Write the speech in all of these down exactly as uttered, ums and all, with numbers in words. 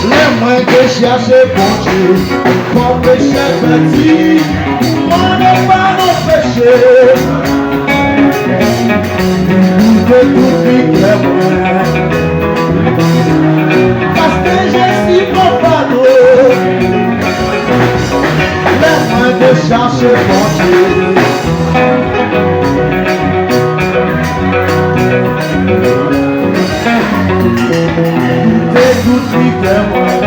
Lè mwen te chache Bondye, kòm pechè pèdi, mwen te pa nan peche. Li boule tout pike mwen. Paske Jezi pran fado. Lè mwen te chache Bondye, li boule tout pike mwen.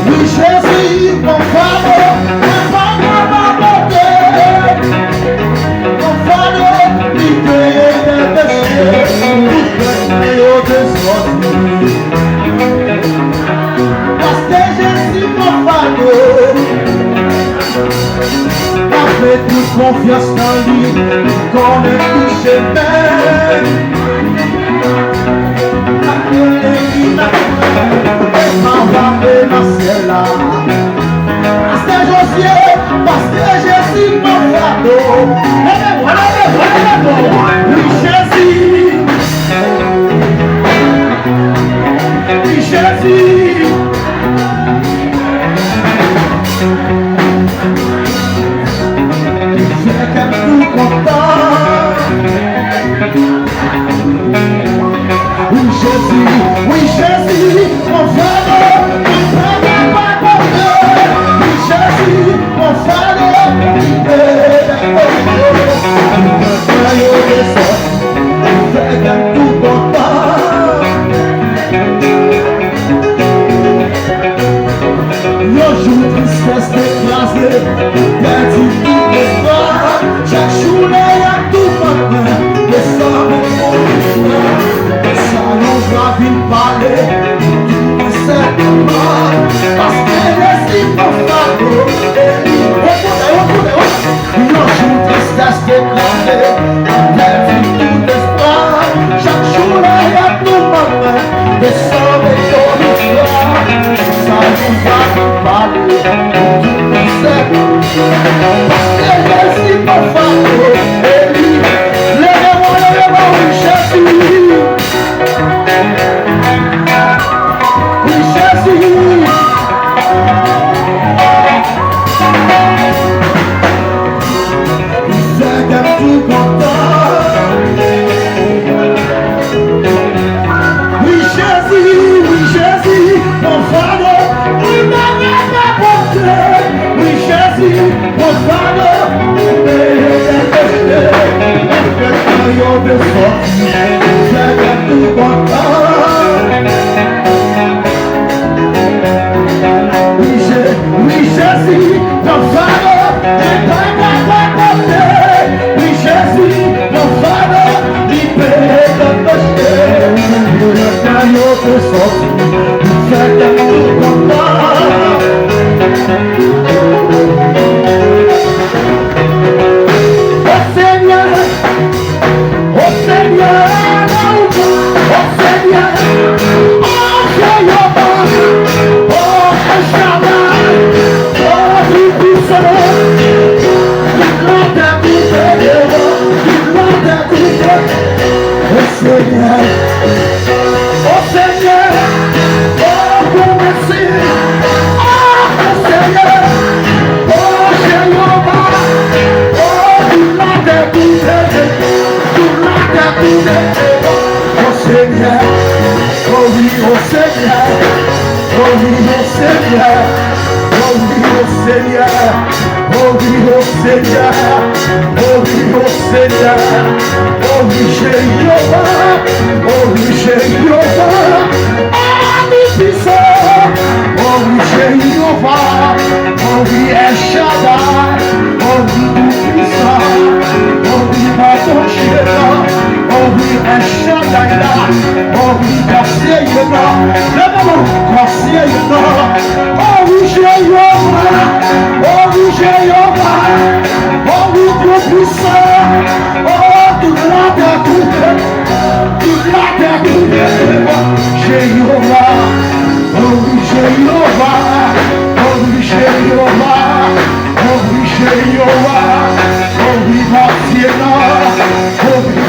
Wi, Jezi, pran fado, mwen pa kapab pote. Pran fado, li peye dèt peche, tout pèp mwen yo te sòti. Paske Jezi pran fado, m ap met tout konfyans nan li, li konnen tout chemen. N ap rele li nan mwen, e pa va pe nan syèl la. Pastè Josye, pastè Jezi pran fado. Leve vwa, leve vwa, leve vwa. Wi, Jezi. Wi, Jezi. Fè kè m tou kontan. Wi, Jezi, wi, Jezi, pran fado, mwen pa kapab pote. Wi, Jezi, pran fado, mwen pa kapab pote. Mwen yo desòd, fè kè m tou kontan. Yon jou tristès te kraze, pèdi tout espwa. Chak jou lè y ap toumante mwen, de sa mwen konn istwa. De sa yon vwa vin pale, di mwen sètènman, paske Jezi pran fado, e li. Yon jou tristès te kraze, m pèdi tout espwa. Chak jou lè y ap toumante mwen, de sa mwen konn istwa. Sa yon vwa vin pale, pou tout mizè. Paske Jezi pran fado, e li. Leve vwa, leve vwa, wi, Jezi. Wi, Jezi. Li fè kè m tou kontan. Wi, Jezi, wi, Jezi, pran fado, mwen pa kapab pote. Wi, Jezi, pran fado, mwen peye dèt peche. Mwen fè kè yo desòd. Wi, Jezi, pran fado, li pa kapab pote. Wi, Jezi, pran fado, li peye tout peche. Yo te sòti, li fè kè m tou kontan. O Senyè, O Senyè, o Senyè, o Jewova, o El Shaddai, o Toupisan, tout latè koute devan, tout latè koute. O Senyè, o Senyè, o Granmesi, o Senyè, o Jewova, o tout latè koute, tout latè koute, o Senyè, o wi, o Senyè, o wi, o Senyè, o wi, o Senyè. O wi, o Senyè, o wi, o Senyè, o wi, Jewova, o wi, Jewova, o Toupisan, o wi, Jewova, o wi, El Shaddai, o wi, Toupisan, o wi, Bondye la, o wi, El Shaddai la, o wi, Bondye la, leve men w, Bondye la. O wi, Jewova, o wi, Jewova, o wi, Toupisan, o tout latè koute, tout latè koute, Jewova, o wi, Jewova, o wi, Jewova, o wi, Jewova, o wi, Bondye la, o wi,